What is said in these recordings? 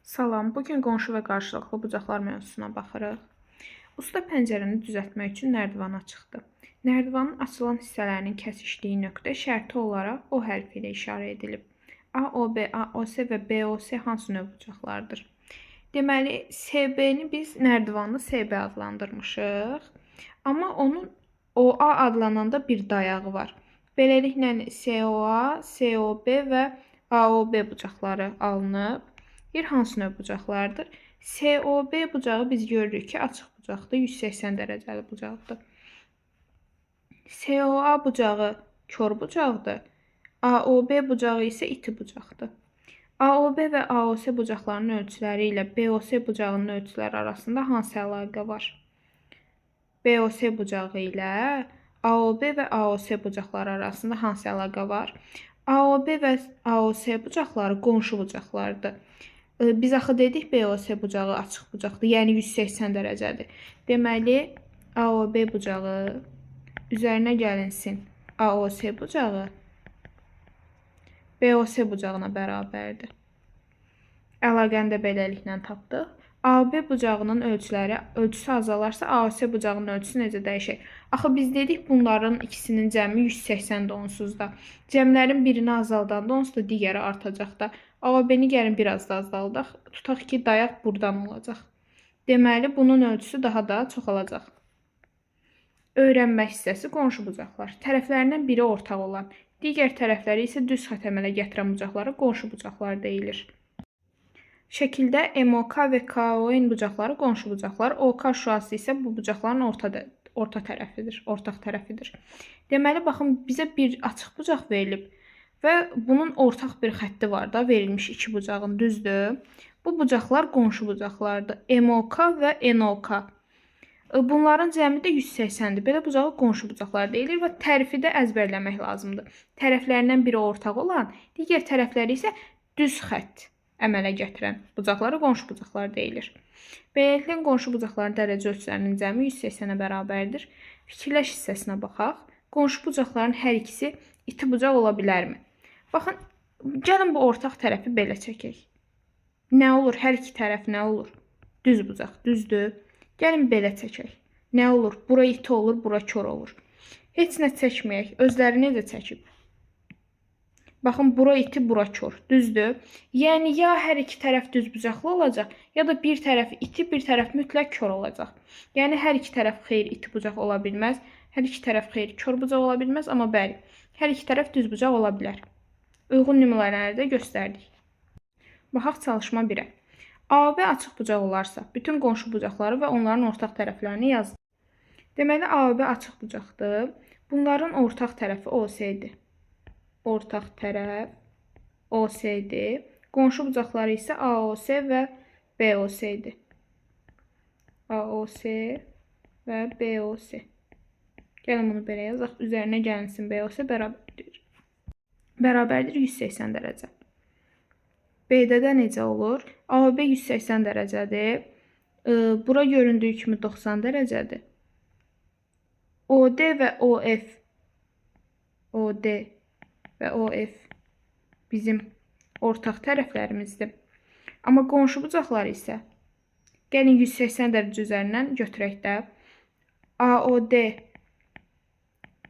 Salam, bugün qonşu və qarşılıqlı bucaqlar mövzusuna baxırıq. Usta pəncərəni düzəltmək üçün nərdivana çıxdı. Nərdivanın açılan hissələrinin kəsişdiyi nöqtə şərti olaraq O hərfi ilə işarə edilib. AOB, AOS və BOS hansı növ bucaqlardır? Deməli, SB-ni biz nərdivanlı SB adlandırmışıq. Amma onun OA adlananda bir dayağı var. Beləliklə SOA, SOB və AOB bucaqları alınıb. Bir hansı növ bucaqlardır? SOB bucağı biz görürük ki, açıq bucaqdır, 180 dərəcəli bucaqdır. SOA bucağı kor bucaqdır. AOB bucağı isə iti bucaqdır. AOB və AOS bucaqlarının ölçüləri ilə BOS bucağının ölçüləri arasında hansı əlaqə var? BOS bucağı ilə AOB və AOS bucaqları arasında hansı əlaqə var? AOB və AOS bucaqları qonşu bucaqlardır. Biz axı dedik BOS bucağı açıq bucaqdır, yəni 180 dərəcədir. Deməli, AOB bucağı üzərinə gəlinsin AOS bucağı BOS bucağına bərabərdir. Əlaqəni də beləliklə tapdıq. AOB bucağının ölçüsü azalarsa AOS bucağının ölçüsü necə dəyişir? Axı biz dedik bunların ikisinin cəmi 180-dir onsuz da. Cəmlərin birini azaldanda onsuz da digəri artacaq da. AOB-ni gəlin biraz da azaldaq. Tutaq ki, dayaq buradan olacaq. Deməli, bunun ölçüsü daha da çoxalacaq. Öyrənmə hissəsi qonşu bucaqlar. Tərəflərindən biri ortaq olan, digər tərəfləri isə düz xətt əmələ gətirən bucaqlara qonşu bucaqlar deyilir. Şəkildə MOK və KON bucaqları qonşu bucaqlar, OK şüası isə bu bucaqların orta tərəfidir, ortaq tərəfidir. Deməli, baxın, bizə bir açıq bucaq verilib və bunun ortaq bir xətti var da, verilmiş iki bucağın, düzdür? Bu bucaqlar qonşu bucaqlardır. MOK və NOK. Bunların cəmi də 180-dir. Belə bucağı qonşu bucaqlar deyilir və tərifi də əzbərləmək lazımdır. Tərəflərindən biri ortaq olan, digər tərəfləri isə düz xətt əmələ gətirən bucaqlara qonşu bucaqlar deyilir. Beləliklə, qonşu bucaqların dərəcə ölçülərinin cəmi 180-ə bərabərdir. Fikirləş hissəsinə baxaq. Qonşu bucaqların hər ikisi iti bucaq ola bilərmi? Baxın, gəlin bu ortaq tərəfi belə çəkək. Nə olur? Hər iki tərəf nə olur? Düz bucaq, düzdür. Gəlin belə çəkək. Nə olur? Bura iti olur, bura kor olur. Heç nə çəkməyək. Özləri necə çəkib? Baxın, bura iti, bura kor. Düzdür? Yəni, ya hər iki tərəf düz bucaqlı olacaq, ya da bir tərəf iti, bir tərəf mütləq kor olacaq. Yəni, hər iki tərəf xeyir iti bucaq ola bilməz, hər iki tərəf xeyir kor bucaq ola bilməz, amma bəli, hər iki tərəf düz bucaq ola bilər. Uyğun nümunələri də göstərdik. Baxaq çalışma 1-ə. AOB açıq bucaq olarsa, bütün qonşu bucaqları və onların ortaq tərəflərini yazdır. Deməli, AOB açıq bucaqdır. Bunların ortaq tərəfi OC-dir. Ortaq tərəf OC-dir. Qonşu bucaqları isə AOS və BOC-dir. AOS və BOC. Gəlin bunu belə yazaq. Üzərinə gəlinsin BOC bərabərdir. Bərabərdir 180 dərəcə. B-də də necə olur? AOB 180 dərəcədir. Bura göründüyü kimi 90 dərəcədir. OD və OF OD və OF bizim ortaq tərəflərimizdir. Amma qonşu bucaqlar isə gəlin 180 dərəcə üzərindən götürək də AOD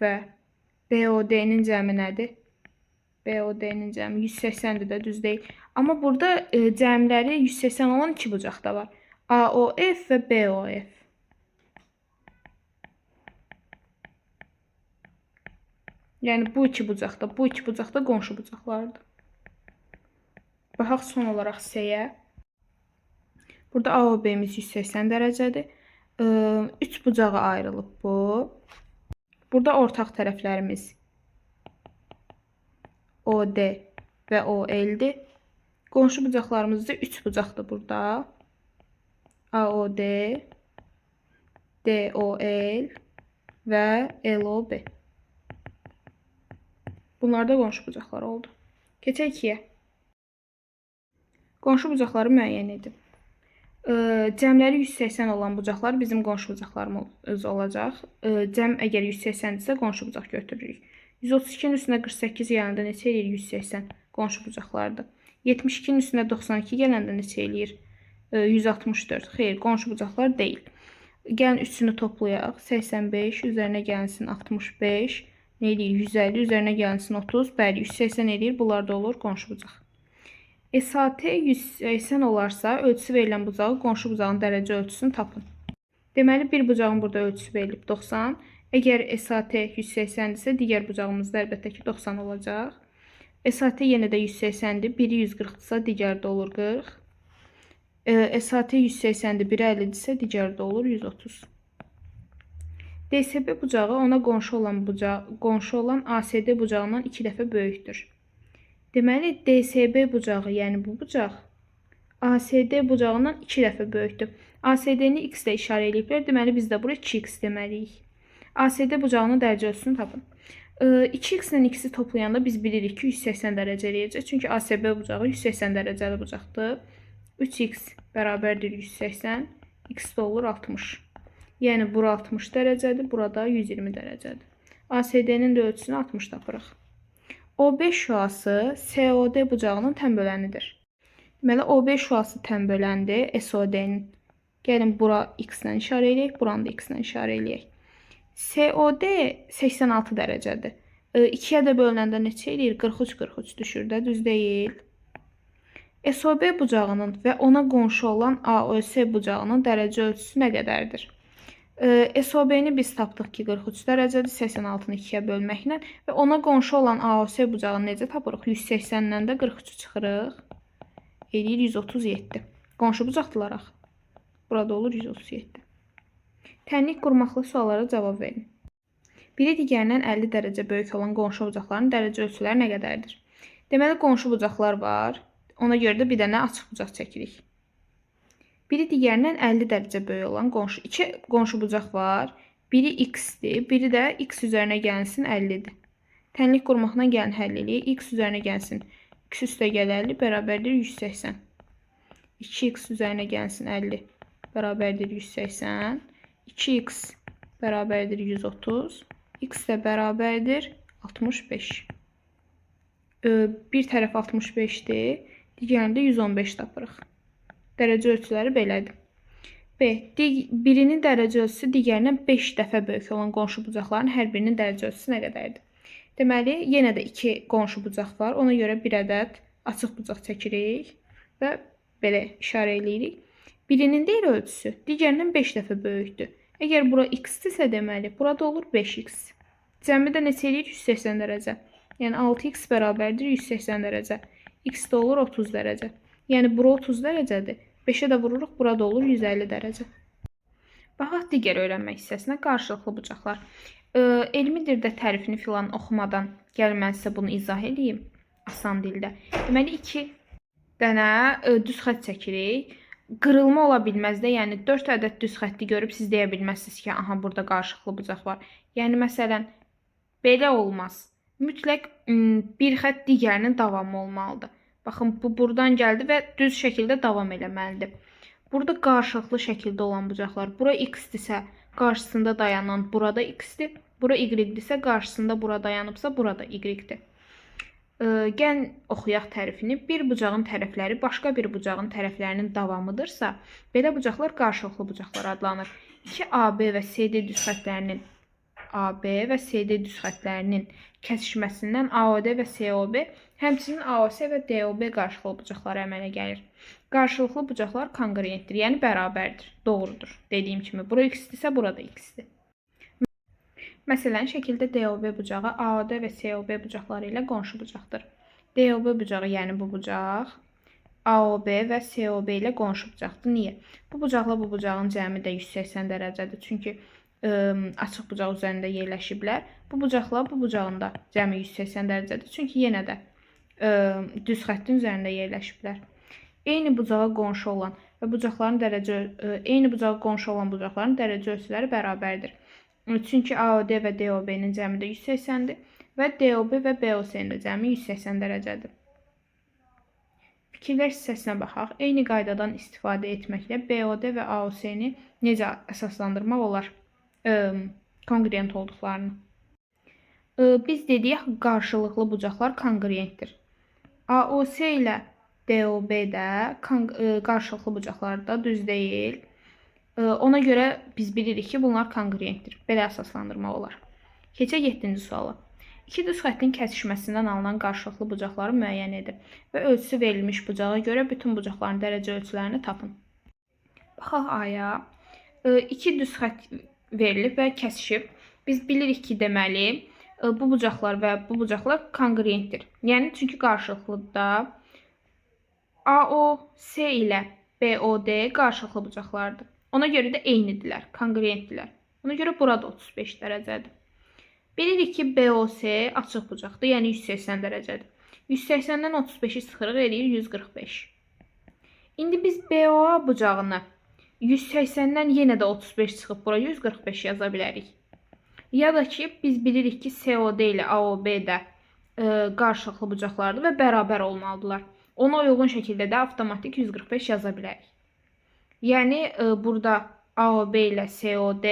və BOD-nin cəmi nədir? BOD-nin cəmi 180-dir də, düz deyil. Amma burada cəmləri 180 olan iki bucaq da var. AOF və BOF. Yəni, bu iki bucaqda, bu iki bucaqda qonşu bucaqlardır. Baxaq son olaraq C-yə. Burada AOB-miz 180 dərəcədir. 3 bucağa ayrılıb bu. Burada ortaq tərəflərimiz OD və OL-dir. Qonşu bucaqlarımız da 3 bucaqdır burada. AOD, DOL və LOB. Bunlar da qonşu bucaqlar oldu. Keçək 2-yə. Qonşu bucaqları müəyyən edin. Cəmləri 180 olan bucaqlar bizim qonşu bucaqlarımız olacaq. Cəm əgər 180-dirsə qonşu bucaq götürürük. 132-nin üstünə 48 gələndə neçə eləyir? 180 qonşu bucaqlardır. 72-nin üstünə 92 gələndə neçə eləyir? 164. Xeyr, qonşu bucaqlar deyil. Gəlin üçünü toplayaq. 85 üzərinə gəlsin 65. Nə eləyir? 150 üzərinə gəlsin 30. Bəli, 180 eləyir. Bunlar da olur qonşu bucaq. SAT 180 olarsa, ölçüsü verilən bucağı qonşu bucağın dərəcə ölçüsünü tapın. Deməli, bir bucağın burada ölçüsü verilib 90. Əgər SAT 180-dirsə, digər bucağımız da əlbəttə ki 90 olacaq. SAT yenə də 180-dir. Biri 140-dırsa, digəri də olur 40. SAT 180-dir, biri 50-dirsə, digəri də olur 130. DSB bucağı ona qonşu olan ASD bucağından 2 dəfə böyükdür. Deməli, DSB bucağı, yəni bu bucaq ASD bucağından 2 dəfə böyükdür. ASD-ni x ilə işarə eləyiblər. Deməli, biz də bura 2x deməliyik. ASD bucağının dərəcə ölçüsünü tapın. 2x ilə x-i toplayanda biz bilirik ki, 180 dərəcə eləyəcək. Çünki ASB bucağı 180 dərəcəli bucaqdır. 3x bərabərdir 180, x də olur 60. Yəni, bura 60 dərəcədir, burada 120 dərəcədir. ASD-nin də ölçüsünü 60 tapırıq. OB şüası SOD bucağının tən bölənidir. Deməli, OB şüası tən böləndir SOD-nin. Gəlin, bura x ilə işarə eləyək, buranı da x ilə işarə eləyək. SOD 86 dərəcədir. 2-yə də bölünəndə neçə eləyir? 43, 43 düşür də, düz deyil. SOB bucağının və ona qonşu olan AOS bucağının dərəcə ölçüsü nə qədərdir? SOB-ni biz tapdıq ki, 43 dərəcədir, 86-nı 2-yə bölməklə və ona qonşu olan AOS bucağını necə tapırıq? 180-dən də 43-ü çıxırıq. Eləyir 137. Qonşu bucaqdılar axı. Burada olur 137. Tənlik qurmaqlı suallara cavab verin. Biri digərindən 50 dərəcə böyük olan qonşu bucaqların dərəcə ölçüləri nə qədərdir? Deməli, qonşu bucaqlar var. Ona görə də bir dənə açıq bucaq çəkirik. Biri digərindən 50 dərəcə böyük olan qonşu. İki qonşu bucaq var. Biri x-dir, biri də x üzərinə gəlsin 50-dir. Tənlik qurmaqla gəlin həll eləyək. X üzərinə gəlsin. X üstə gəl 50 bərabərdir 180. 2x üzərinə gəlsin 50 bərabərdir 180. 2x bərabərdir 130. X də bərabərdir 65. Bir tərəf 65-dir, digərində 115 tapırıq. Dərəcə ölçüləri belədir. B. Birinin dərəcə ölçüsü digərindən 5 dəfə böyük olan qonşu bucaqların hər birinin dərəcə ölçüsü nə qədərdir? Deməli, yenə də 2 qonşu bucaq var. Ona görə bir ədəd açıq bucaq çəkirik və belə işarə eləyirik. Birinin deyil ölçüsü, digərindən 5 dəfə böyükdür. Əgər bura x-dirsə deməli, burada olur 5x. Cəmi də neçə eləyir? 180 dərəcə. Yəni 6x bərabərdir 180 dərəcə. X də olur 30 dərəcə. Yəni bura 30 dərəcədir. 5-ə də vururuq, burada olur 150 dərəcə. Baxaq digər öyrənmə hissəsinə qarşılıqlı bucaqlar. Elmi dildə tərifini filan oxumadan gəlin mən sizə bunu izah eləyim asan dildə. Deməli 2 dənə düz xətt çəkirik. Qırılma ola bilməz də, yəni 4 ədəd düz xətti görüb siz deyə bilməzsiniz ki, aha burada qarşılıqlı bucaq var. Yəni məsələn belə olmaz. Mütləq bir xətt digərinin davamı olmalıdır. Baxın bu buradan gəldi və düz şəkildə davam eləməlidir. Burada qarşılıqlı şəkildə olan bucaqlar. Bura x-dirsə, qarşısında dayanan burada x-dir. Bura y-dirsə, qarşısında bura dayanıbsa, burada y-dir. Gəlin oxuyaq tərifini. Bir bucağın tərəfləri başqa bir bucağın tərəflərinin davamıdırsa, belə bucaqlar qarşılıqlı bucaqlar adlanır. 2AB və CD düz xəttlərinin AB və CD düz xəttlərinin kəsişməsindən AOD və COB, həmçinin AOS və DOB qarşılıqlı bucaqları əmələ gəlir. Qarşılıqlı bucaqlar konqruentdir, yəni bərabərdir. Doğrudur. Dediyim kimi, bura x-dirsə, burada x-dir. Məsələn, şəkildə DOB bucağı AOD və COB bucaqları ilə qonşu bucaqdır. DOB bucağı, yəni bu bucaq AOB və COB ilə qonşu bucaqdır. Niyə? Bu bucaqla bu bucağın cəmi də 180 dərəcədir. Çünki açıq bucaq üzərində yerləşiblər. Bu bucaqla bu bucağın da cəmi 180 dərəcədir. Çünki yenə də düz xəttin üzərində yerləşiblər. Eyni bucağa qonşu olan və bucaqların dərəcə eyni bucağa qonşu olan bucaqların dərəcə ölçüləri bərabərdir. Çünki AOD və DOB-nin cəmi də 180-dir və DOB və BOC-nin də cəmi 180 dərəcədir. Fikirlər hissəsinə baxaq. Eyni qaydadan istifadə etməklə BOD və AOC-ni necə əsaslandırmaq olar? Konqruent olduqlarını. Biz dedik qarşılıqlı bucaqlar konqruentdir. AOC ilə DOB də qarşılıqlı bucaqlarda, düz deyil. Ona görə biz bilirik ki, bunlar konqruentdir. Belə əsaslandırmaq olar. Keçək 7-ci suala. İki düz xəttin kəsişməsindən alınan qarşılıqlı bucaqları müəyyən edin və ölçüsü verilmiş bucağa görə bütün bucaqların dərəcə ölçülərini tapın. Baxaq A-ya. İki düz xətt verilib və kəsişib. Biz bilirik ki, deməli, bu bucaqlar və bu bucaqlar konqruentdir. Yəni, çünki qarşılıqlıda AOC ilə BOD qarşılıqlı bucaqlardır. Ona görə də eynidirlər, konqruentdirlər. Ona görə burada 35 dərəcədir. Bilirik ki, BOC açıq bucaqdır, yəni 180 dərəcədir. 180-dən 35-i çıxırıq, eləyir 145. İndi biz BOA bucağını 180-dən yenə də 35 çıxıb bura 145 yaza bilərik. Ya da ki, biz bilirik ki, COD ilə AOB də qarşılıqlı bucaqlardır və bərabər olmalıdırlar. Ona uyğun şəkildə də avtomatik 145 yaza bilərik. Yəni, burada AOB ilə COD,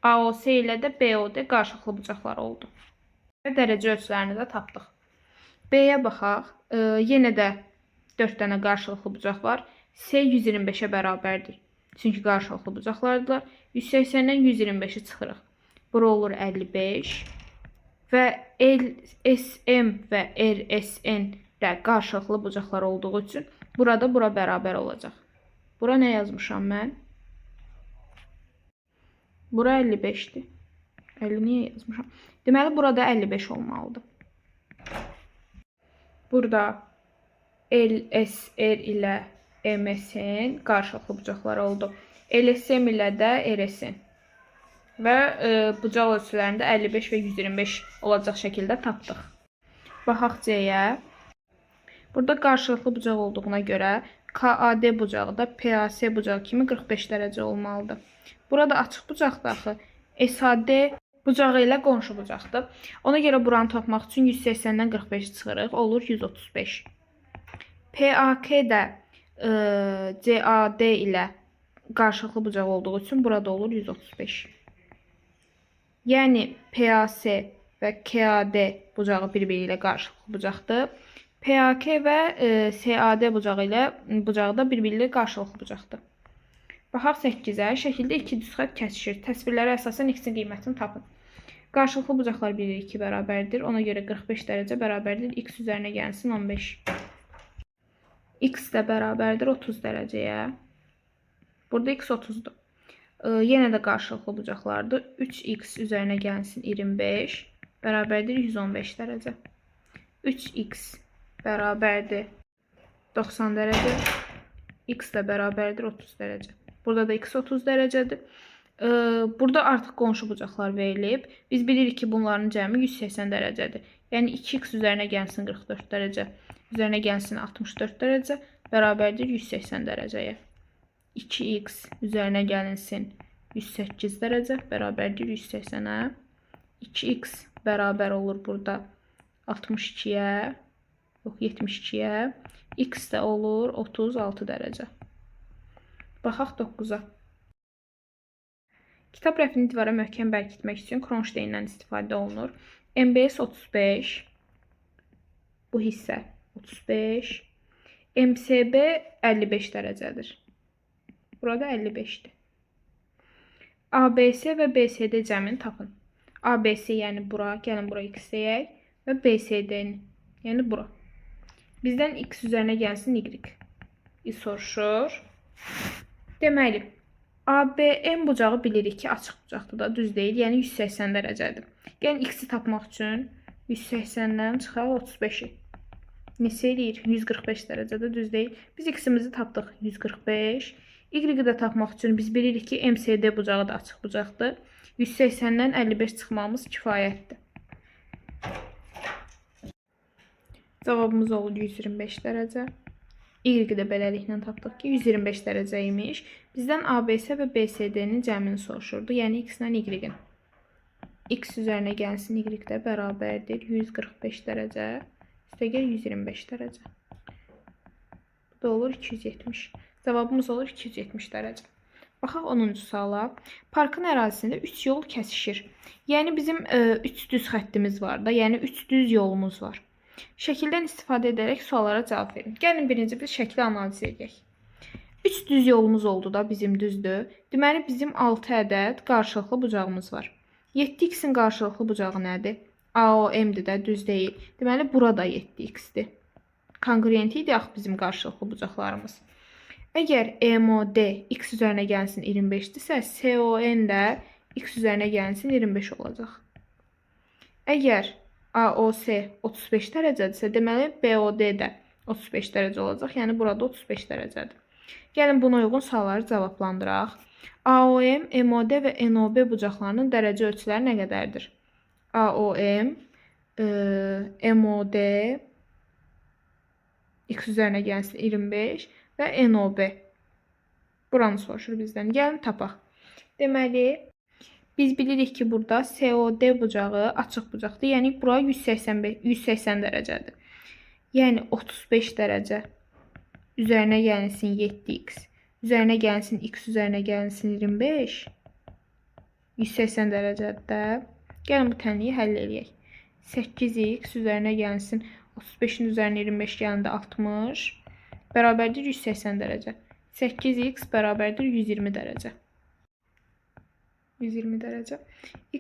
AOC ilə də BOD qarşılıqlı bucaqlar oldu. Və dərəcə ölçülərini də tapdıq. B-yə baxaq. Yenə də 4 dənə qarşılıqlı bucaq var. C 125-ə bərabərdir. Çünki qarşılıqlı bucaqlardılar. 180-dən 125-i çıxırıq. Bura olur 55. Və LSM və RSN də qarşılıqlı bucaqlar olduğu üçün burada bura bərabər olacaq. Bura nə yazmışam mən? Bura 55-dir. 50 niyə yazmışam? Deməli, burada 55 olmalıdır. Burada LSR ilə MSN qarşılıqlı bucaqlar oldu. LSM ilə də RSN. Və bucaq ölçülərində 55 və 125 olacaq şəkildə tapdıq. Baxaq C-yə. Burada qarşılıqlı bucaq olduğuna görə KAD bucağı da PAC bucağı kimi 45 dərəcə olmalıdır. Burada açıq bucaqdır axı. SAD bucağı ilə qonşu bucaqdır. Ona görə buranı tapmaq üçün 180-dən 45 çıxırıq. Olur 135. PAK də CAD ilə qarşılıqlı bucaq olduğu üçün burada olur 135. Yəni PAC və KAD bucağı bir-biri ilə qarşılıqlı bucaqdır. PAK və SAD bucağı ilə bucağı da bir-biri ilə qarşılıqlı bucaqdır. Baxaq 8-ə. Şəkildə iki düz xətt kəsişir. Təsvirlərə əsasən x-in qiymətini tapın. Qarşılıqlı bucaqlar 1 2 bərabərdir. Ona görə 45 dərəcə bərabərdir. X üzərinə gəlsin 15. X də bərabərdir 30 dərəcəyə. Burada x 30-dur. Yenə də qarşılıqlı bucaqlardır. 3x üzərinə gəlsin 25 bərabərdir 115 dərəcə. 3x bərabərdir 90 dərəcə. X də bərabərdir 30 dərəcə. Burada da x 30 dərəcədir. Burada artıq qonşu bucaqlar verilib. Biz bilirik ki, bunların cəmi 180 dərəcədir. Yəni 2x üzərinə gəlsin 44 dərəcə, üzərinə gəlsin 64 dərəcə bərabərdir 180 dərəcəyə. 2x üzərinə gəlinsin 108 dərəcə bərabərdir 180-ə. 2x bərabər olur burada 62-yə, yox 72-yə. X də olur 36 dərəcə. Baxaq 9-a. Kitab rəfini divara möhkəm bərkitmək üçün kronşteyndən istifadə olunur. MBS 35, bu hissə 35, MSB 55 dərəcədir. Burada 55-dir. ABC və BCD cəmini tapın. ABC yəni bura, gəlin bura x deyək və BCD-ni, yəni bura. Bizdən x üzərinə gəlsin y soruşur. Deməli, ABM bucağı bilirik ki, açıq bucaqdır da, düz deyil, yəni 180 dərəcədir. Gəlin x-i tapmaq üçün 180-dən çıxaq 35-i. Neçə eləyir? 145 dərəcədə, düz deyil. Biz x-imizi tapdıq 145. Y-i də tapmaq üçün biz bilirik ki, MCD bucağı da açıq bucaqdır. 180-dən 55 çıxmamız kifayətdir. Cavabımız olur 125 dərəcə. Y-i də beləliklə tapdıq ki, 125 dərəcə imiş. Bizdən ABC və BCD-nin cəmini soruşurdu. Yəni x ilə y-in. X üzərinə gəlsin y də bərabərdir 145 dərəcə. Üstəgəl 125 dərəcə. Bu da olur 270. Cavabımız olur 270 dərəcə. Baxaq 10-cu suala. Parkın ərazisində 3 yol kəsişir. Yəni bizim 3 düz xəttimiz var da, yəni 3 düz yolumuz var. Şəkildən istifadə edərək suallara cavab verin. Gəlin birinci biz şəkli analiz edək. 3 düz yolumuz oldu da bizim düzdür. Deməli bizim 6 ədəd qarşılıqlı bucağımız var. 7x-in qarşılıqlı bucağı nədir? AOM-dir də, düz deyil. Deməli burada 7x-dir. Konqruent idi axı bizim qarşılıqlı bucaqlarımız. Əgər MOD x üzərinə gəlsin 25-dirsə, SON də x üzərinə gəlsin 25 olacaq. Əgər AOS 35 dərəcədirsə, deməli BOD də 35 dərəcə olacaq. Yəni burada 35 dərəcədir. Gəlin buna uyğun sualları cavablandıraq. AOM, MOD və NOB bucaqlarının dərəcə ölçüləri nə qədərdir? AOM, MOD, x üzərinə gəlsin 25 və NOB. Buranı soruşur bizdən. Gəlin tapaq. Deməli, biz bilirik ki, burada SOD bucağı açıq bucaqdır. Yəni bura 180 dərəcədir. Yəni 35 dərəcə üzərinə gəlsin 7x, üzərinə gəlsin x, üzərinə gəlsin 25, 180 dərəcədir də. Gəlin bu tənliyi həll eləyək. 8x üzərinə gəlsin 35-in üzərinə 25 gələndə 60 bərabərdir 180 dərəcə. 8x bərabərdir 120 dərəcə. 120 dərəcə.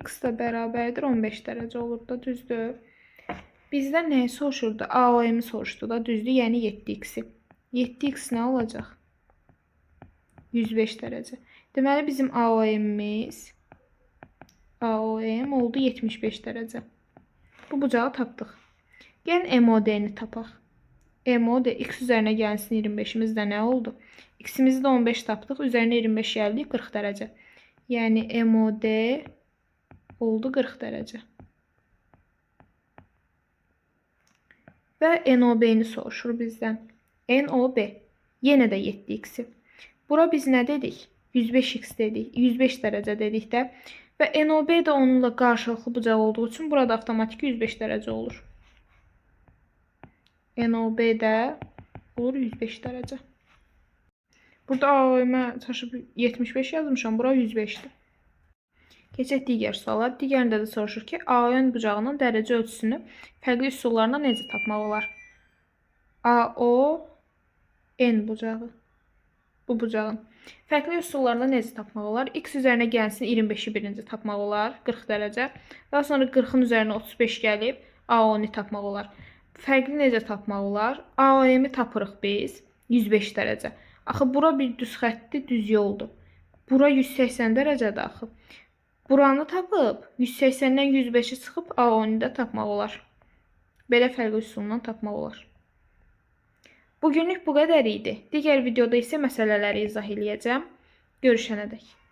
X da bərabərdir 15 dərəcə olur da, düzdür. Bizdən nəyi soruşurdu? AOM-i soruşdu da, düzdür. Yəni 7x-i. 7x nə olacaq? 105 dərəcə. Deməli bizim AOM-imiz AOM oldu 75 dərəcə. Bu bucağı tapdıq. Gəlin MOD-ni tapaq. MOD x üzərinə gəlsin 25-imiz də nə oldu? X-imizi də 15 tapdıq. Üzərinə 25 gəldik 40 dərəcə. Yəni MOD oldu 40 dərəcə. Və NOB-ni soruşur bizdən. NOB yenə də 7x-i. Bura biz nə dedik? 105x dedik. 105 dərəcə dedik də. Və NOB də onunla qarşılıqlı bucaq olduğu üçün burada avtomatik 105 dərəcə olur. NOB də olur 105 dərəcə. Burada AOM-ə çaşıb 75 yazmışam, bura 105-dir. Keçək digər suala. Digərində də soruşur ki, AON bucağının dərəcə ölçüsünü fərqli üsullarla necə tapmaq olar? AON bucağı. Bu bucağın. Fərqli üsullarla necə tapmaq olar? X üzərinə gəlsin 25-i birinci tapmaq olar, 40 dərəcə. Daha sonra 40-ın üzərinə 35 gəlib AON-i tapmaq olar. Fərqli necə tapmaq olar? AOM-i tapırıq biz 105 dərəcə. Axı bura bir düz xəttli düz yoldur. Bura 180 dərəcədir axı. Buranı tapıb 180-dən 105-i çıxıb AON-i də tapmaq olar. Belə fərqli üsulla tapmaq olar. Bugünlük bu qədər idi. Digər videoda isə məsələləri izah eləyəcəm. Görüşənədək.